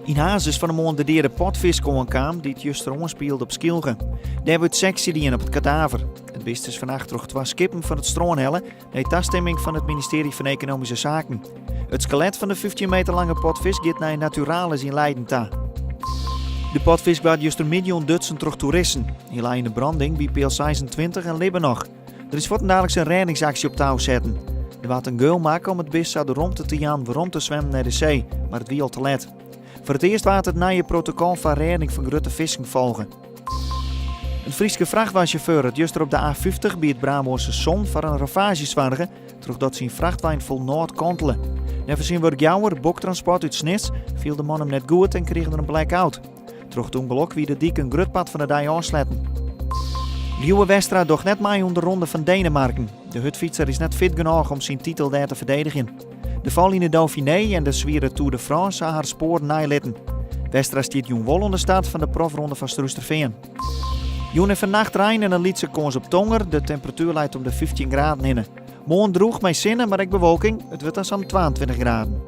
Yn Harns is fan 'e moarn de deade potfisk oankaam dy't juster oanspielde op Skylge. Dêr wurdt seksje dien op it kadaver. It bist is fannacht troch twa skippen fan it strân helle nei tastimming fan it ministearje fan Ekonomyske Saken. It skelet fan de 15 meter lange potfisk giet nei Naturalis yn Leiden ta. De potfisk waard justermiddei ûntdutsen troch toeristen. Hy lei yn de branding by peal 26 en libbe noch. Der is fuortendaliks in rêdingsaksje op tou setten. Der waard in geul makke om it bist sa de romte te jaan werom te swimmen nei de see, mar it wie al te let. Foar it earst waard it nije protokol foar rêding fan grutte fisken folge. In Fryske frachtweinsjauffeur hat juster op de A50 by it Brabânske Son foar in ravaazje soarge trochdat syn frachtwein fol nôt kantele. Neffens syn wurkjouwer, Boktransport út Snits, fielde de man him net goed en krige er in blackout. Troch it ûngelok wie de dyk in grut part fan de dei ôfsletten. Lieuwe Westra docht net mei oan de Ronde fan Denemarken. De hurdfytser is net fit genôch om syn titel dêr te ferdedigjen. De fal yn de Dauphiné en de swiere Tour de France ha har spoaren neilitten. Westra stiet jûn wol oan de start fan de profronde fan Surhústerfean. Jûn en fannacht rein en in lytse kâns op tonger. De temperatuer leit om de 15 graden hinne. Moarn drûch mei sinne, mar ek bewolking. It wurdt dan sa'n 22 graden.